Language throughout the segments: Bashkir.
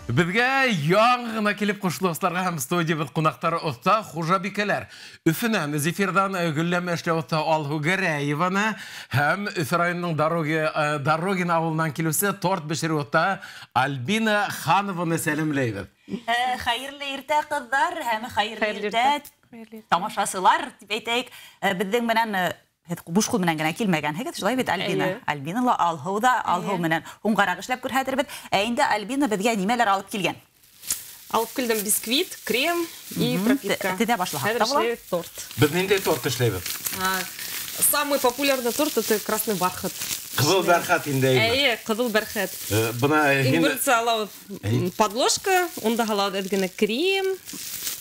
Беҙгә яңы ғына килеп ҡушылыусыларға һәм студиябыҙ ҡунаҡтары оҫта хужабикәләр. Өфөнән зефирҙан гөлләмә эшләү оҫта Алһыу Гәрәеваны һәм Өфө районының Дорогин ауылынан килеүсе торт бешереү оҫта Альбина Ханованы сәләмләйбеҙ. Хәйерле иртә, ҡыҙҙар, һәм хәйерле иртә, тамашасылар, тип әйтәйек. Беҙҙең менән һеҙ буш ҡул менән генә килмәгәнһегеҙ, шулай бит, Альбина? Альбина ла, Алһыу ҙа, Алһыу менән һуңғараҡ эшләп күрһәтербеҙ. Ә инде Альбина беҙгә нимәләр алып килгән? Алып килдем бисквит, крем и пропитка. Теҙә башлаһаҡ та була. Торт. Беҙ ниндәй торт эшләйбеҙ? Самый популярный торт — это красный бархат. Ҡыҙыл бәрхәт инде. Эйе, ҡыҙыл бәрхәт. Бына Иң беренсе алабыҙ подложка, унда һалабыҙ әҙ генә крем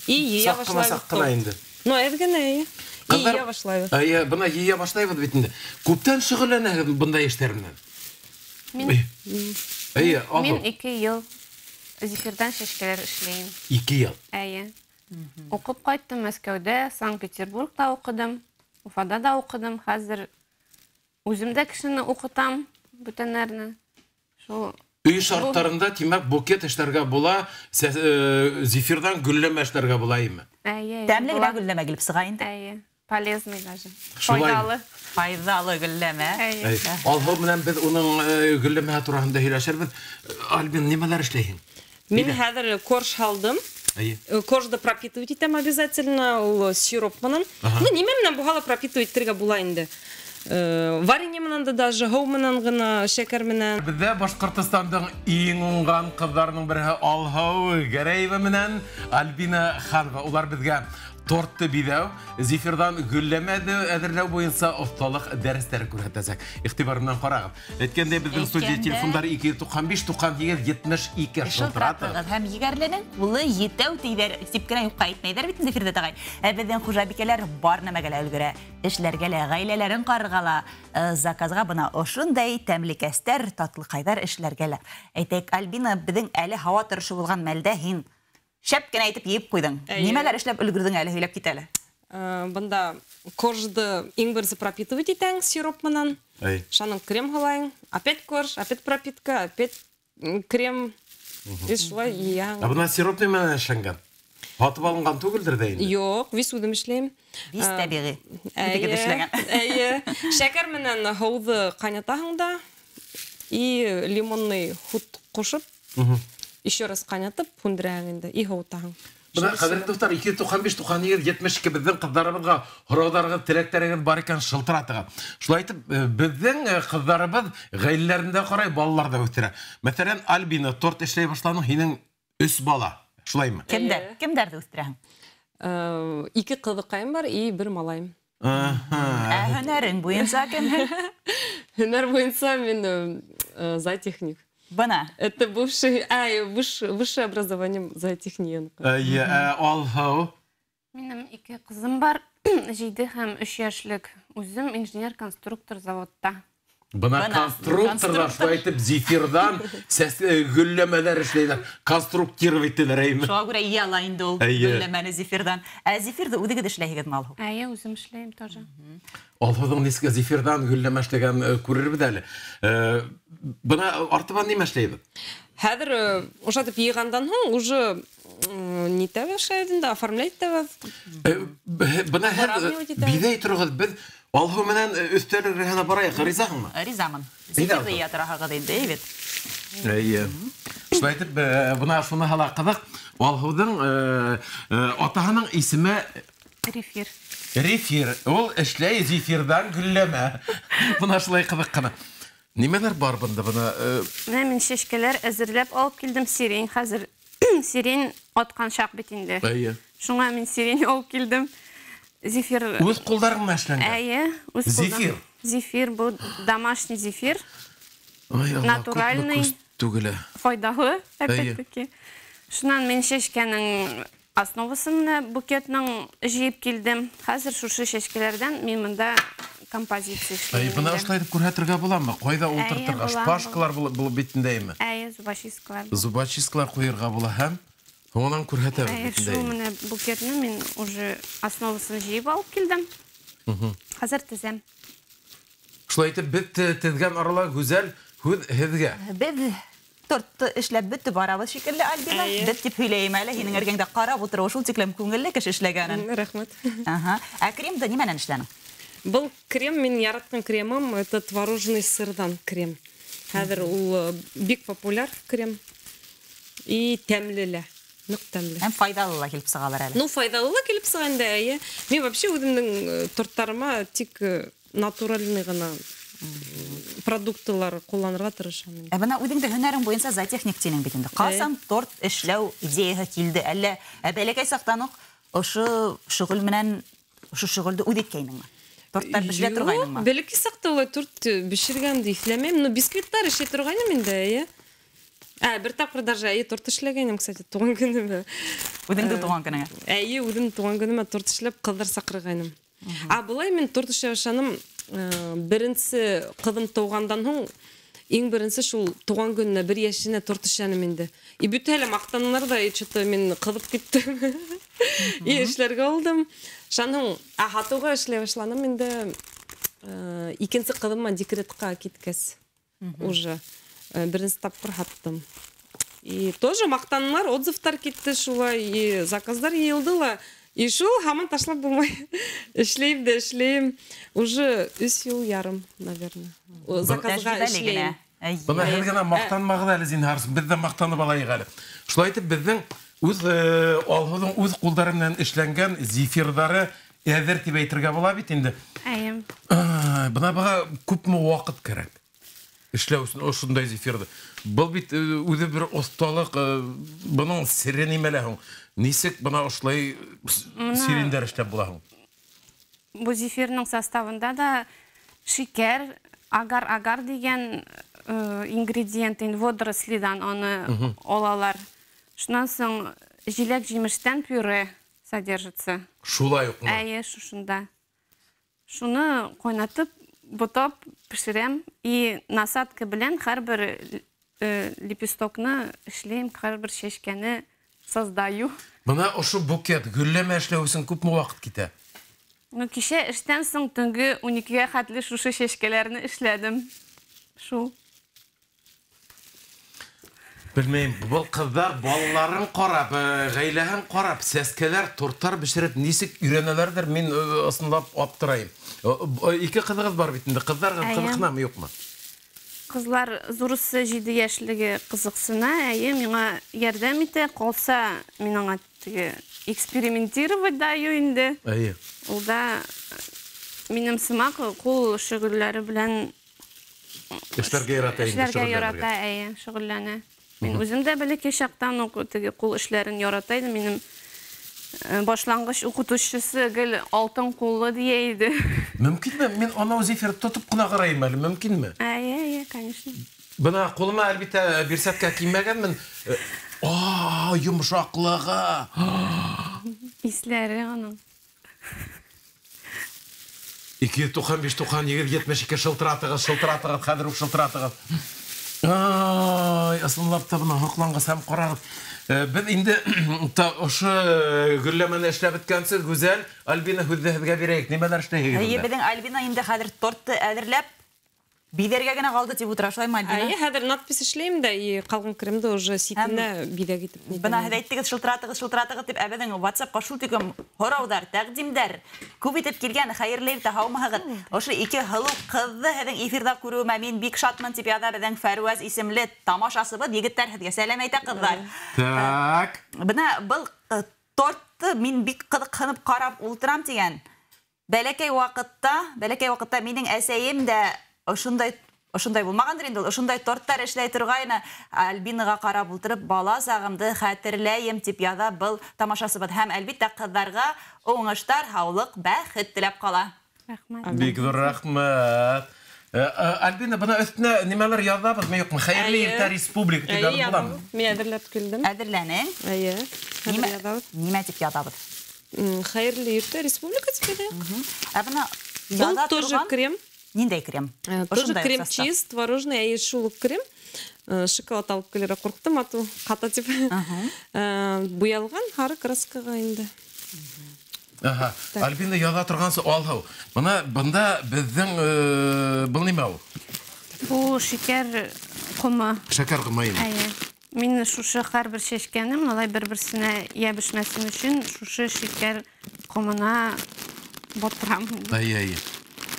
и йыя башлайбыҙ. Саҡ ҡына инде. Ну, әҙ генә, эйе. Йыя башлайбыҙ. Эйе, бына йыя башлайбыҙ бит инде. Күптән шөғөлләнәһегеҙ бындай эштәр менән? Эйе, Мин 2 йыл зефирҙан шешкәләр эшләйем. 2 йыл? Эйе. Уҡып ҡайттым Мәскәүҙә, Санкт-Петербургта уҡыдым, Уфада да уҡыдым. Хәҙер үҙем дә кешене уҡытам, бүтәннәрне. Шул Өй шарттарында, тимәк, букет эшләргә була, зефирҙан гөлләмә эшләргә була име? Эйе. Тәмле генә гөлләмә килеп сыға инде. Эйе. Полезный даже. Файҙалы. Файҙалы гөлләмә. Алһыу менән беҙ уның гөлләмәһе тураһында һөйләшербеҙ. Альбин, нимәләр эшләйһең? Мин хәҙер корж һалдым. Коржды пропитывать итәм обязательно, ул сироп менән. Ну, нимә менән булһа ла пропитывать итергә була инде. Варенье менән дә даже, һыу менән генә, шәкәр менән. Беҙҙә Башҡортостандың иң уңған ҡыҙҙарының береһе Алһыу Гәрәева менән Альбина Ханова. Улар беҙгә тортты биҙәү, зефирҙан гөлләмә әҙерләү буйынса оҫталыҡ дәрестәре күрһәтәсәк. Иғтибар менән ҡарағыҙ. Әйткәндәй, беҙҙең студия телефондары 295 98 72 шылтыратығыҙ. Һәм егәрленең ҡулы етәү тиҙәр, тип кенә юҡҡа әйтмәйҙәр бит инде, Фирҙәүс ағай. Ә беҙҙең хужабикәләр бар нәмәгә лә өлгөрә. Эшләргә лә, ғаиләләрен ҡарарға ла, заказға бына ошондай тәмлекәстәр, татлыҡайҙар эшләргә лә. Әйтәйек, Альбина, беҙҙең әле һауа торошо булған мәлдә һин шәп кенә әйтеп йыйып ҡуйҙың. Нимәләр эшләп өлгөрҙөң әле, һөйләп кит әле. Бында коржды иң беренсе пропитывать итәң сироп менән. Шанан крем һалайың. Опять корж, опять пропитка, опять крем. И шулай йыяң. Ә бына сироп нимә менән эшләнгән? Һатып алынған түгелдер ҙә инде? Юҡ, вис үҙем эшләйем. Вис тәбиғи. Үҙегеҙ эшләгән. Эйе. Шәкәр менән һыуҙы ҡайнатаһың да и лимонный һут ҡушып, еще раз ҡайнатып, һүндерәһең инде, и һыуытаһың. Бына, ҡәҙерле дуҫтар, 295 98 72 беҙҙең ҡыҙҙарыбыҙға һорауҙарығыҙ, теләктәрегеҙ бар икән, шылтыратығыҙ. Шулай итеп, беҙҙең ҡыҙҙарыбыҙ ғаиләләрендә ҡарай, балалар ҙа үҫтерә. Мәҫәлән, Альбина торт эшләй башланың, һинең 3 бала, шулаймы? Кемдәр? Кемдәрҙе үҫтерәһең? 2 ҡыҙыҡайым бар и 1 малайым. Ә һөнәрең буйынса кемһең? Һөнәр буйынса мин зоотехник. Бына. Это бывший, высшее образование зоотехния. Алһыу. Минең 2 ҡыҙым бар, 7 һәм 3 йәшлек. Үҙем инженер-конструктор заводта. Бына конструкторҙар шулай итеп зефирҙан гөлләмәләр эшләйҙәр, конструктировать итәләр, әйме? Шуға күрә йыя ала инде ул гөлләмәне зефирҙан. Ә зефирҙы үҙегеҙ эшләйһегеҙме, Алһыу? Эйе, үҙем эшләйем тоже. Алһыуҙың нисек зефирҙан гөлләмә эшләгәнен күрербеҙ әле. Бына артабан нимә эшләйбеҙ? Хәҙер ошатып йыйғандан һуң уже нитәбеҙ эшләйбеҙ инде, оформлять итәбеҙ. Бына һеҙ биҙәй тороғоҙ, беҙ Алһыу менән өҫтәл эргәһенә барайыҡ, ризаһыңмы? Ризамын. Зефирҙы йыя тораһығыҙ инде, эйе бит? Эйе. Шулай итеп, бына шуныһы ла ҡыҙыҡ. Алһыуҙың атаһының исеме Рефир. Рефир. Ул эшләй зефирҙан гөлләмә. Бына шулай ҡыҙыҡ ҡына. Нимәләр бар бында? Бына, Менә мин шешкәләр әҙерләп алып килдем, сирень. Хәҙер сирень атҡан шаҡ бит инде. Эйе. Шуңа мин сирень алып килдем. Зефир. Үҙ ҡулдарың менән эшләнгән? Эйе, үҙ ҡулдан. Зефир? Зефир, был домашний зефир. Ай, Алла, Натуральный. күпме күс түгеле. Файҙалы, опять-таки. Шунан мин шешкәнең основасын менә букетның җыеп килдем. Хәзер шушы шешкәләрдән мин монда композиция эшләйм. Әй, бына ошолай итеп күрһәтергә буламы? Ҡайҙа Әйе, ултыртырға? була. Шпажкалар булып бит индеме? Әйе, зубочисткалар. Зубочисткалар ҡуйырға була һәм һуңынан күрһәтәбеҙ Әйе, бит инде. шул менә букетны мин уже основасын җыеп алып килдем. Хәзер тезәм. Шулай итеп, беҙ теҙгән арала Гүзәл, һүҙ һеҙгә. Беҙ Тортты эшләп бөттө барабыҙ шикелле, Альбина. Беҙ тип һөйләйем әле, һинең эргәңдә ҡарап ултырыу шул тиклем күңелле кеше эшләгәнен. Рәхмәт. Ә кремды нимәнән эшләнең? Был крем, мин яратҡан кремым, это творожный сырҙан крем. Хәҙер ул бик популяр крем. И тәмле лә. Ныҡ тәмле. Һәм файҙалы ла килеп сығалар әле. Ну, файҙалы ла килеп сыға инде, әйе. Мин вообще үҙемдең торттарыма тик натуральный ғына продуктлар ҡулланырға тырышам. Ә бына үҙеңдең һөнәрең буйынса зоотехник тинең бит инде. Ҡасан торт эшләү идеяһы килде? Әллә бәләкәй саҡтан уҡ ошо шөғөл менән ошо шөғөлдө үҙ иткәйнеңме? Торттар бешерә торғайныңмы? Бәләкәй саҡта улай торт бешергәнде иҫләмәйем, но бисквиттар эшләй торғайным инде, әйе. Бер тапҡыр даже әйе торт эшләгәйнем, кстати, тыуған көнөмә. Үҙеңдең тыуған көнөңә? Әйе, үҙемдең тыуған көнөмә торт эшләп ҡыҙҙар саҡырғайным. А былай мин торт эшләй башланым, беренсе ҡыҙым тыуғандан һуң, иң беренсе шул тыуған көнөнә бер йәшенә торт эшләнем инде. И бөтәһе лә маҡтанылар ҙа, и что-то мин ҡыҙып киттем. И эшләргә булдым. Шунан һуң, һатыуға эшләй башланым инде, икенсе ҡыҙыма декретҡа киткәс уже. Беренсе тапҡыр һаттым. И тоже маҡтанылар, отзывтар китте шулай, и заказдар йыйылды ла. И шул һаман ташлап булмай. Эшләйем дә эшләйем. Уже өс йыл ярым, наверное. Заказға эшләйем. Бына һеҙ генә маҡтанмағыҙ әле, зинһар, беҙ ҙә маҡтанып алайыҡ әле. Шулай итеп, беҙҙең үҙ Алһыуҙың үҙ ҡулдары менән эшләнгән зефирҙары әҙер тип әйтергә була бит инде. Әйе. Бына быға күпме ваҡыт кәрәк эшләү өсөн ошондай зефирҙы? Был бит үҙе бер оҫталыҡ, бының сере нимәлә һуң? Нисек бына ошолай сирендәр эшләп була һуң? Бу зефирның составында да шикәр, агар-агар дигән ингредиент, инде водорослидан аны алалар. Шуннан соң җиләк-җимештән пюре содержится. Шулай уҡмы? Әйе, шушында. Шуны ҡайнатып, бутап пешерәм и насадка белән һәрбер лепестокны эшләйем, һәрбер чәчкәне создаю. Бына ошо букет гөлләмә эшләү өсөн күпме ваҡыт китә? Ну, кисә эштән соң төнге 12-гә хәтле шушы чәчкәләрне эшләдем. Шул. Белмәйем, был ҡыҙҙар балаларын ҡарап, ғаиләһен ҡарап, сәскәләр, торттар бешереп нисек өйрәнәләрҙер, мин ысынлап аптырайым. Ике ҡыҙығыҙ бар бит инде. Ҡыҙҙар ҡыҙыҡһынамы, юҡмы? Ҡыҙлар зурысы 7 йәшлеге ҡыҙыҡһына, әйе, миңа ярҙам итә, ҡалса мин аңа теге экспериментировать даю инде. Әйе. Ул да минем сымаҡ ҡул шөғөлләре белән эшләргә ярата инде, эшләргә ярата, әйе, шөғөлләнә. Мин үзем дә бәләкәй чактан ук теге ҡул эшләрен ярата идем. Минем башланғыш уҡытыусысы гел алтын ҡуллы тия иде. Мөмкинме? Мин анау зефир тотоп ҡына ҡарайым әле, мөмкинме? Әйе, әйе, конечно. Бына ҡулыма әлбиттә бирсәткә кимәгәнмен. Йомшаҡлығы. Исләре аның. 295 97 72 шылтыратығыҙ, шылтыратығыҙ, хәҙер үк шылтыратығыҙ. Ай, ысынлап та бына һоҡланғыс һәм ҡарағыҙ. Беҙ инде ошо гөлләмәне эшләп бөткәнсе, Гүзәл, Альбина, һүҙҙе һеҙгә бирәйек. Нимәләр эшләйһегеҙ Әйе, унда? беҙҙең Альбина инде хәҙер тортты әҙерләп биҙәргә генә ҡалды тип ултыра, шулаймы, Альбина? Әйе, хәҙер надпись эшләйем дә, и ҡалған кремды уже ситенә биҙәк итеп нитәм. Бына һеҙ әйттегеҙ, шылтыратығыҙ, шылтыратығыҙ тип, ә беҙҙең WhatsApp-ҡа шул тиклем һорауҙар, тәҡдимдәр күп итеп килгән. Хәйерле иртә, һаумыһығыҙ. Ошо ике һылыу ҡыҙҙы һеҙҙең эфирҙа күреүемә мин бик шатмын, тип яҙа беҙҙең Фәрүәз исемле тамашасыбыҙ. Егеттәр, һеҙгә сәләм әйтә ҡыҙҙар. Так. Бына был тортты мин бик ҡыҙыҡһынып ҡарап ултырам тигән. Бәләкәй ваҡытта минең әсәйем дә ошондай булмағандыр инде ул, ошондай торттар эшләй торғайны. Альбинаға ҡарап ултырып, бала сағымды хәтерләйем, тип яҙа был тамашасыбыҙ. Һәм әлбиттә ҡыҙҙарға уңыштар, һаулыҡ, бәхет теләп ҡала. Рәхмәт. Бик ҙур рәхмәт. Альбина, бына өҫтөнә нимәләр яҙабыҙмы, юҡмы? Хәйерле иртә республика тип яҙып буламы? Мин әҙерләп килдем. Әҙерләнең? Эйе. Хәҙер яҙабыҙ. Нимә тип яҙабыҙ? Хәйерле иртә республика тип яҙайыҡ. Ә бына Был яҙа тоже торған крем. Ниндәй крем? Тоже Ошондай крем состав. чиз, творожный, әйе, шул уҡ крем. Шоколад алып килергә ҡурҡтым, ату ҡата тип. Буялған һары краскаға инде. Аха. Так. Альбина яҙа торғансы Алһыу. Бына бында беҙҙең был нимә ул? Бу шикәр ҡомо. Шәкәр ҡомо. Әйе. Мин шушы һәрбер шешкәне малай бер-берсенә ябышмасын өчен шушы шикәр ҡомона батырам. Әйе, әйе.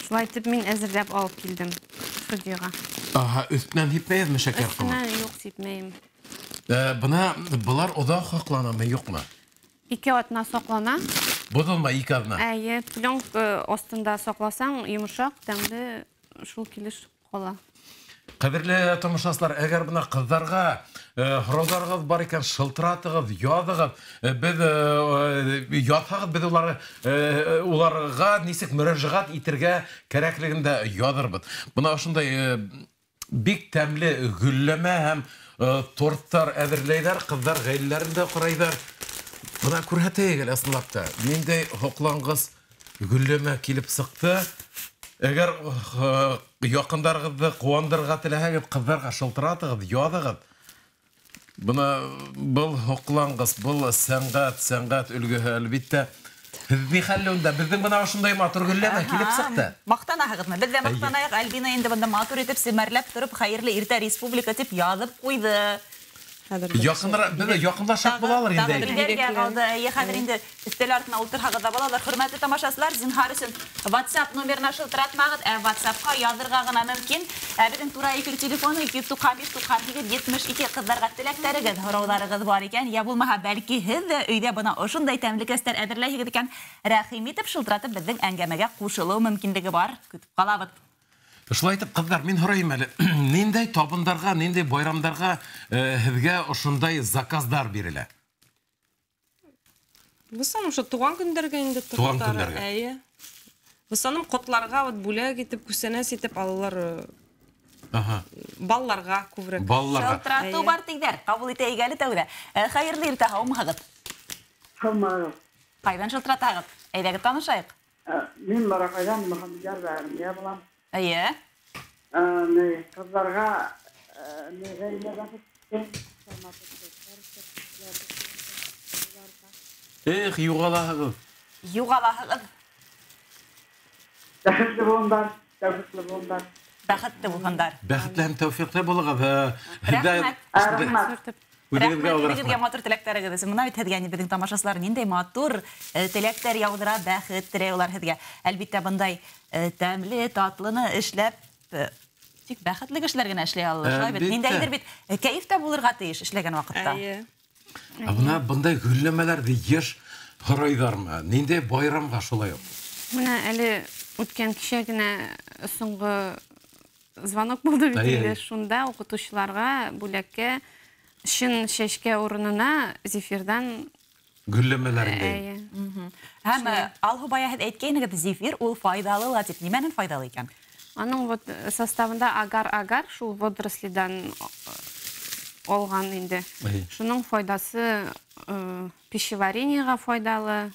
Шулай итеп мин әҙерләп алып килдем студияға. Аһа, өҫтөнән һипмәйһеҙме шәкәр ҡомо? Өҫтөнән юҡ, сипмәйем. Бына былар оҙаҡ һаҡланамы, юҡмы? 2 аҙна һаҡлана. Боҙолмай 2 аҙна? Әйе, пленка аҫтында һаҡласаң, йомшаҡ, тәмле шул килеш ҡала. Ҡәҙерле тамашасылар, әгәр бына ҡыҙҙарға һорауҙарығыҙ бар икән, шылтыратығыҙ, яҙығыҙ. Беҙ яҙһағыҙ, беҙ уларға нисек мөрәжәғәт итергә кәрәклеген дә яҙырбыҙ. Бына ошондай бик тәмле гөлләмә һәм торттар әҙерләйҙәр, ҡыҙҙар ғаиләләрен дә ҡарайҙар. Бына күрһәтәйек әле ысынлап та, ниндәй һоҡланғыс гөлләмә килеп сыҡты. Әгәр яҡындарығыҙҙы ҡыуандырырға теләһәгеҙ, ҡыҙҙарға шылтыратығыҙ, яҙығыҙ. Бына был һоҡланғыс, был сәнғәт өлгөһө әлбиттә. Һеҙ ни хәлле унда? Беҙҙең бына ошондай матур гөлләмә килеп сыҡты. Маҡтанаһығыҙмы? Беҙ ҙә маҡтанайыҡ. Альбина инде бында матур итеп семәрләп тороп, хәйерле иртә республика тип яҙып ҡуйҙы. Яҡынлашаҡ, беҙ яҡынлашаҡ булалар инде. Белгәргә ҡалды. Эйе, хәҙер инде өҫтәл артына ултырһағыҙ ҙа балалар. Хөрмәтле тамашасылар, зинһар өсөн WhatsApp номерына шылтыратмағыҙ, ә WhatsApp-ҡа яҙырға ғына мөмкин. Ә беҙҙең тура эфир телефоны 295 98 72. Ҡыҙҙарға теләктәрегеҙ, һорауҙарығыҙ бар икән, йә булмаһа, бәлки һеҙ ҙә өйҙә бына ошондай тәмлекәстәр әҙерләйһегеҙ икән, рәхим итеп шылтыратып беҙҙең әңгәмәгә ҡушылыу мөмкинлеге бар. Көтөп ҡалабыҙ. Шулай итеп, ҡыҙҙар, мин һорайым әле, ниндәй табындарға, ниндәй байрамдарға һеҙгә ошондай заказдар бирелә? В основном, что туған көндәргә инде. Туған көндәргә. Әйе. В основном ҡотларға вот бүләк итеп, күсәнәс итеп алалар. Аһа. Балаларға күберәк. Балаларға. Шылтыратыу бар тиҙәр, ҡабул итәйек әле тәүҙә. Хәйерле иртә, һаумыһығыҙ? Һаумыһығыҙ. Ҡайҙан шылтыратаһығыҙ? Әйҙәгеҙ танышайыҡ. Мин Марағайҙан Мөхәммәдйар Бәғермиә булам. Әйе. Ҡыҙҙарға ғаилә бәхете. Эх, юғалаһығыҙ. Юғалаһығыҙ. Бәхетле булһындар, тәүфиҡле булһындар. Бәхетле булһындар. Бәхетле һәм тәүфиҡле булығыҙ. Рәхмәт. Рәхмәт. Рәхмәт, матур теләктәрегеҙ өсөн. Бына бит һеҙгә беҙҙең тамашасылар ниндәй матур теләктәр яуҙыра, бәхет теләй улар һеҙгә. Әлбиттә, бындай тәмле, татлыны эшләп тик бәхетле кешеләр генә эшләй алалар. Шулай бит. Ниндәйҙер бит кәйеф тә булырға тейеш эшләгән ваҡытта. Ә бына бындай гөлләмәләрҙе йыш һорайҙармы? Ниндәй байрамға шулай уҡ? Бына әле үткән кисә генә һуңғы звонок булды бит инде. Шунда уҡытыусыларға бүләккә шын шешкә урынына зефирҙан гөлләмәләр инде. Һәм Алһыу бая һеҙ әйткәйнегеҙ, зефир ул файҙалы ла тип. Нимәнән файҙалы икән? Аның вот составында агар-агар шул водорослидан алған инде. Шуның файҙасы пищеварениеға файҙалы,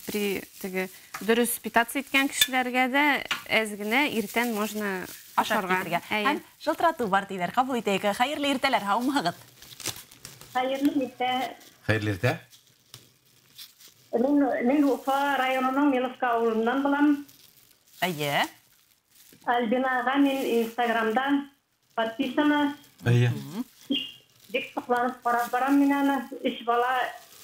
при теге дөрөҫ питаться иткән кешеләргә дә әҙ генә иртән можно ашарға. Һәм шылтыратыу бар тиҙәр, ҡабул итәйек. Хәйерле иртәләр, һаумыһығыҙ? Хәйерле иртә. Хәйерле иртә. Мин Уфа районының Миловка ауылынан булам. Әйе. Альбинаға мин Инстаграмда подписана. Әйе. Бик һоҡланып ҡарап барам мин аны. Өс бала,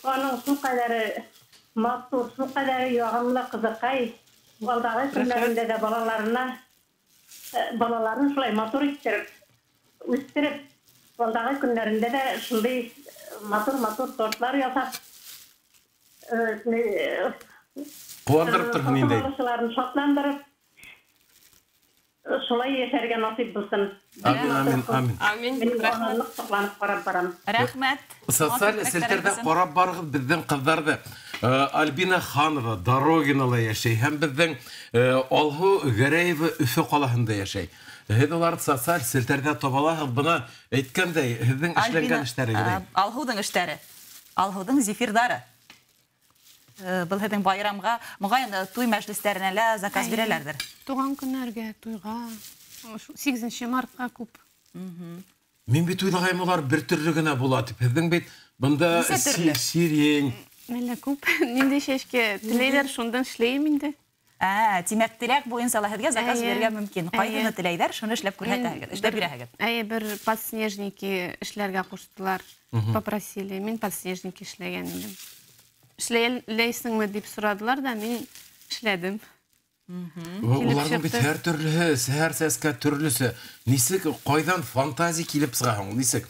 аның шул ҡәҙәре матур, шул ҡәҙәре яғымлы ҡыҙыҡай. Алдағы көндәрендә дә балаларын шулай матур иттереп, үҫтереп, алдағы көндәрендә дә шундай матур-матур тортлар яһап, ҡыуандырып торһон инде. Балаларын шатландырып, шулай йәшәргә насип булсын. Амин, амин, амин. Амин. Рәхмәт. Һоҡланып ҡарап барам. Рәхмәт. Социаль селтәрҙә ҡарап барығыҙ беҙҙең ҡыҙҙарҙы. Альбина Ханова Дорогинала йәшәй һәм беҙҙең Алһыу Гәрәева Өфө ҡалаһында йәшәй. Һеҙ уларҙы социаль селтәрҙә таба алаһығыҙ. Бына әйткәндәй, һеҙҙең эшләнгән эштәрегеҙ. Алһыуҙың эштәре. Алһыуҙың зефирҙары. Был һеҙҙең байрамға, моғайын, туй мәжлестәренә лә заказ бирәләрҙер. Туған көннәргә, туйға, 8 мартҡа күп. Мин бит уйлағайым, улар бер төрлө генә була тип. Һеҙҙең бит бында сирень. Әллә күп. Ниндәй шешкә теләйҙәр, шундан эшләйем инде. Тимәк, теләк буйынса ла һеҙгә заказ бирергә мөмкин. Ҡайһыны теләйҙәр, шуны эшләп күрһәтәһегеҙ, эшләп бирәһегеҙ. Әйе, бер подснежники эшләргә ҡуштылар, попросили. Мин подснежники эшләгән идем. Эшләйсеңме дип сорадылар да, мин эшләдем. Уларҙың бит һәр төрлөһө, һәр сәскә төрлөсө. Нисек, ҡайҙан фантазия килеп сыға һуң, нисек?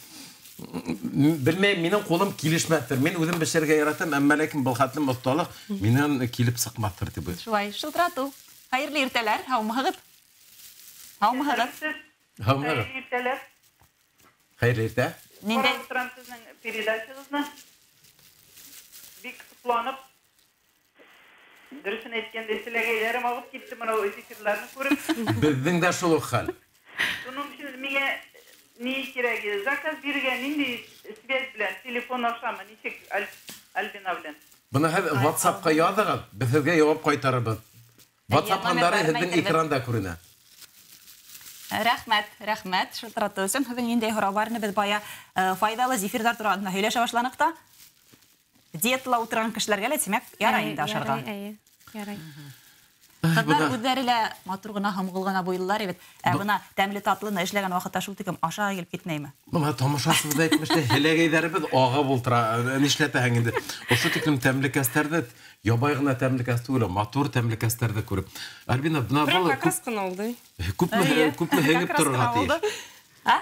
Белмәйем, минең ҡулым килешмәҫтер. Мин үҙем бешерергә яратам, әммә ләкин был хәтлем оҫталыҡ минән килеп сыҡмаҫтыр тип уйлайым. Шулай, шылтыратыу. Хәйерле иртәләр, һаумыһығыҙ? Һаумыһығыҙ? Һаумыһығыҙ. Хәйерле иртәләр. Хәйерле иртә. Ниндәй? Ҡарап торам һеҙҙең передачағыҙны. Бик һоҡланып, дөрөҫөн әйткәндә, селәгәйләрем ағып китте мына эфирларны күреп. Беҙҙең дә шул уҡ хәл. Шуның өсөн миңә ни кирәк? Заказ биргән ниндәй связь белән, телефон ашамы, нисек Альбина белән? Бына һеҙ WhatsApp-ҡа яҙығыҙ, беҙ һеҙгә яуап ҡайтарырбыҙ. WhatsApp һандары һеҙҙең экранда күренә. Рәхмәт, рәхмәт. Шылтыратыу өсөн. Һеҙҙең ниндәй һорау бар ине? Беҙ бая файҙалы зефирҙар тураһында һөйләшә башланыҡ та. Диетала ултырған кешеләргә лә, тимәк, ярай инде ашарға. Ярай, ярай. Ҡыҙҙар үҙҙәре лә матур ғына, һомғол ғына буйлылар бит. Ә бына тәмле татлыны эшләгән ваҡытта шул тиклем аша килеп китмәйме? Бына тамашасыбыҙ ҙа әйтмешләй, һеләгәйҙәребеҙ ағып ултыра. Нишләтәһең инде? Ошо тиклем тәмлекәстәрҙе, ябай ғына тәмлекәс түгел, матур тәмлекәстәрҙе күреп. Альбина, бына был Прям как раз ҡына булды. Күпме һеңеп торорға тейеш? А?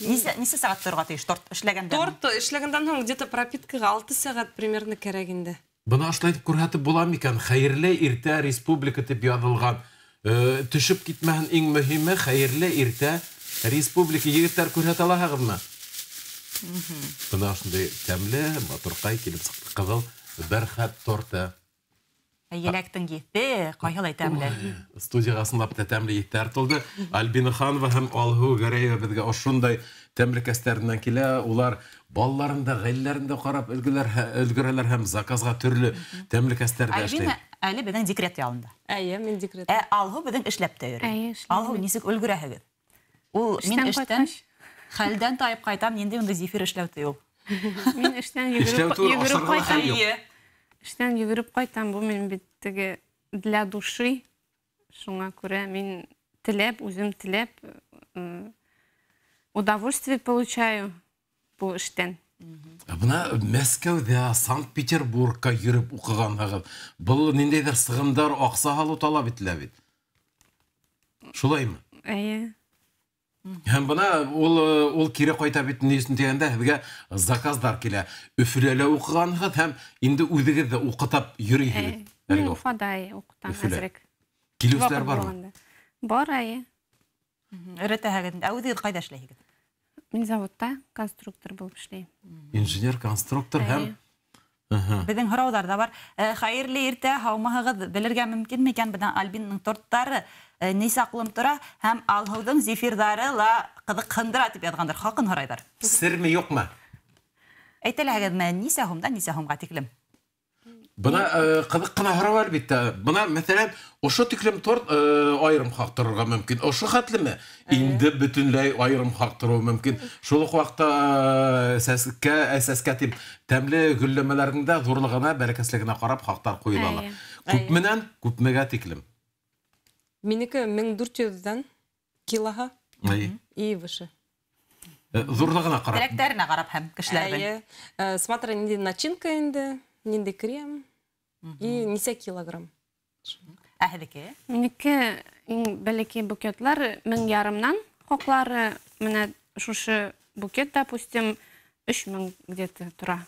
Нисә сәғәт торорға тейеш торт эшләгәндән? Торт эшләгәндән һуң где-то пропиткаға 6 сәғәт примерно кәрәк инде. Бына ошолай итеп күрһәтеп була микән? Хәйерле иртә республика тип яҙылған. Төшөп китмәһен иң мөһиме, хәйерле иртә республика. Егеттәр, күрһәтә алаһығыҙмы? Бына ошондай тәмле, матурҡай килеп сыҡты ҡыҙыл бәрхәт торты. Еләктең еҫе ҡайһылай тәмле. Студияға ысынлап та тәмле еҫтәр тулды. Альбина Ханова һәм Алһыу Гәрәева беҙгә ошондай тәмлекәстәренән килә. Улар балаларын да, ғаиләләрен дә ҡарап өлгөрәләр һәм заказға төрлө тәмлекәстәр дә эшләй. Альбина әле беҙҙең декрет ялында. Әйе, мин декрет. Ә Алһыу беҙҙең эшләп тә йөрөй. Әйе, эшләп Алһыу, йөрөй. нисек өлгөрәһегеҙ? Ул мин Эштән эштән ҡайтҡас. хәлдән тайып ҡайтам, ниндәй унда зефир эшләү ти ул? Мин эштән Эшләү түгел, йүгереп ашарға ла хәл ҡайтам. юҡ. Әйе. Эштән йүгереп ҡайтам, бу мин бит теге для души. Шуңа күрә мин теләп, үзем теләп, удовольствие получаю бу эштән. Ә бына Мәскәүҙә, Санкт-Петербургка йөрөп уҡығанһығыҙ. Был ниндәйҙер сығымдар, аҡса һалыу талап ителә бит. Шулаймы? Әйе. Һәм бына ул кире ҡайта бит, ни өсөн тигәндә һеҙгә заказдар килә. Өфөлә лә уҡығанһығыҙ һәм инде үҙегеҙ ҙә уҡытап йөрөйһөгөҙ. Әйе. Әлеге Мин ваҡыт. Уфада, әйе, уҡытам Өфөлә. әҙерәк. Килеүселәр Ваҡыт бармы? булғанда. Бар, әйе. Өйрәтәһегеҙ. Ә үҙегеҙ ҡайҙа эшләйһегеҙ? Мин заводта конструктор булып эшләйем. Инженер, конструктор һәм Әйе. Беҙҙең һорауҙар ҙа бар. Хәйерле иртә, һаумыһығыҙ. Белергә мөмкин микән бына Альбинаның торттары нисә ҡулым тора һәм Алһыуҙың зефирҙары ла ҡыҙыҡһындыра тип яҙғандар, хаҡын һорайҙар. Серме, юҡмы? Әйтәләһегеҙме, нисә һумдан нисә һумға тиклем? Бына ҡыҙыҡ ҡына һорау әлбиттә. Бына, мәҫәлән, ошо тиклем торт айырым хаҡ торорға мөмкин. Ошо хәтлеме? Инде бөтөнләй айырым хаҡ тороу мөмкин. Шул уҡ ваҡытта сәскә тип тәмле гөлләмәләрҙең дә ҙурлығына, бәрәкәслегенә ҡарап хаҡтар ҡуйыла ала. Әйе. Күпменән күпмегә тиклем? Минеке мең дүрт йөҙҙән килоға Әйе. и выше. Ҙурлығына ҡарап. Теләктәренә ҡарап һәм кешеләрҙең. Әйе. Смотря ниндәй начинка инде, ниндәй крем и нисә килограмм. Ә һеҙҙеке? Минеке иң бәләкәй букетлар мең ярымнан хаҡлары, менә шушы букет, допустим, өс мең где-то тора.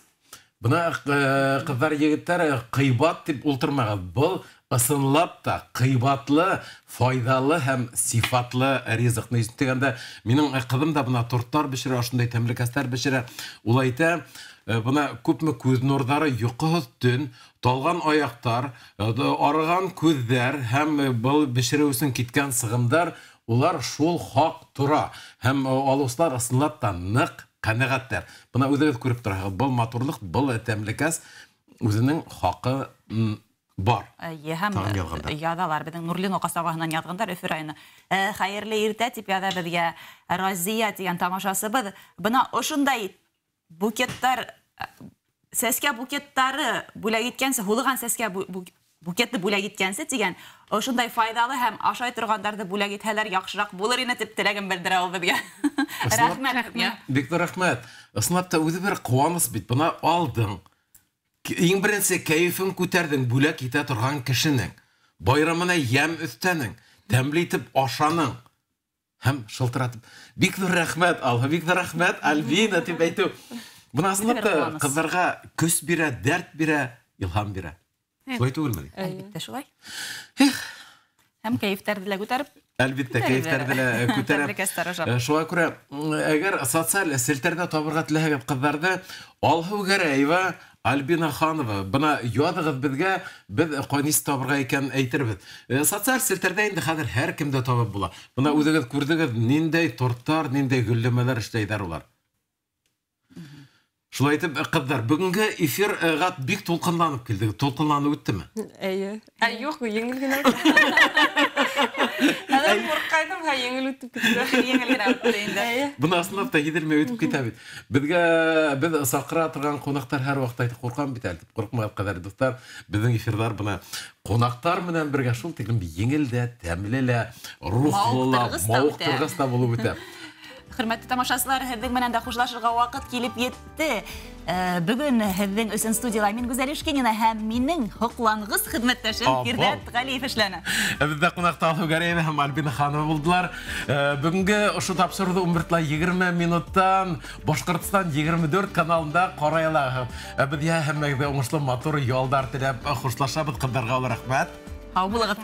Бына ҡыҙҙар, егеттәр, ҡыйбат тип ултырмағыҙ. Был ысынлап та ҡыйбатлы, файҙалы һәм сифатлы ризыҡ. Ни өсөн тигәндә, минең ҡыҙым да бына торттар бешерә, ошондай тәмлекәстәр бешерә. Ул әйтә, бына күпме күҙ нурҙары, йоҡоһоҙ төн, талған аяҡтар, арыған күҙҙәр һәм был бешереү өсөн киткән сығымдар, улар шул хаҡ тора. Һәм алыусылар ысынлап та ныҡ ҡәнәғәттәр. Бына үҙегеҙ күреп тораһығыҙ, был матурлыҡ, был тәмлекәс үҙенең хаҡы бар. Әйе, һәм Тағын яҙғандар. яҙалар. Беҙҙең Нурлино ҡасабаһынан яҙғандар Өфө районы. Хәйерле иртә тип яҙа беҙгә Разия тигән тамашасыбыҙ. Бына ошондай букеттар, сәскә букеттары бүләк иткәнсе, һулыған сәскә букетты бүләк иткәнсе тигән, ошондай файҙалы һәм ашай торғандарҙы бүләк итһәләр яҡшыраҡ булыр ине тип теләген белдерә ул беҙгә. Рәхмәт һеҙгә. Бик ҙур рәхмәт. Ысынлап та үҙе бер ҡыуаныс бит. Бына алдың. Иң беренсе кәйефен күтәрҙең бүләк итә торған кешенең. Байрамына йәм өҫтәнең, тәмле итеп ашаның. Һәм шылтыратып, бик ҙур рәхмәт, Алһыу, бик ҙур рәхмәт, Альбина тип әйтеү. Бына ысынлап та ҡыҙҙарға көс бирә, дәрт бирә, илһам бирә. Шулай түгелме? Әлбиттә шулай. Һәм кәйефтәрҙе лә күтәреп. Әлбиттә, кәйефтәрҙе лә күтәреп. Шуға күрә, әгәр социаль селтәрҙә табырға теләһәгеҙ ҡыҙҙарҙы, Алһыу Гәрәева, Альбина Ханова, бына яҙығыҙ беҙгә, беҙ ҡайнис табырға икәнен әйтербеҙ. Социаль селтәрҙә инде хәҙер һәр кемдә табып була. Бына үҙегеҙ күрҙегеҙ, ниндәй торттар, ниндәй гөлләмәләр эшләйҙәр улар. Шулай итеп, ҡыҙҙар, бөгөнгө эфирға бик тулҡынланып килдегеҙ. Тулҡынланып үттеме? Эйе. Юҡ, еңел генә үтте. Әле ҡурҡҡайным, һә еңел үтеп китте. Еңел генә үтте инде. Бына ысынлап та һиҙелмәй үтеп китә бит. Беҙгә беҙ саҡыра торған ҡунаҡтар һәр ваҡытта әйтеп ҡурҡам бит әле. Ҡурҡмағыҙ, ҡәҙерле дуҫтар. Беҙҙең эфирҙар бына ҡунаҡтар менән бергә шул тиклем еңел дә, тәмле лә, рухлы ла, мауыҡтырғыс та булып үтә. Хөрмәтле тамашасылар, һеҙҙең менән дә хушлашырға ваҡыт килеп етте. Бөгөн һеҙҙең өсөн студияла мин Гүзәл Ишкинина һәм минең һоҡланғыс хеҙмәттәшем Фирҙәт Ғәлиев эшләне. Беҙҙә ҡунаҡта Алһыу Гәрәева һәм Альбина Ханова булдылар. Бөгөнгө ошо тапшырыуҙы 11:20 минуттан Башҡортостан 24 каналында ҡарай алаһығыҙ. Беҙ һәммәгеҙгә уңышлы матур ялдар теләп хушлашабыҙ. Ҡыҙҙарға рәхмәт. Һау булығыҙ.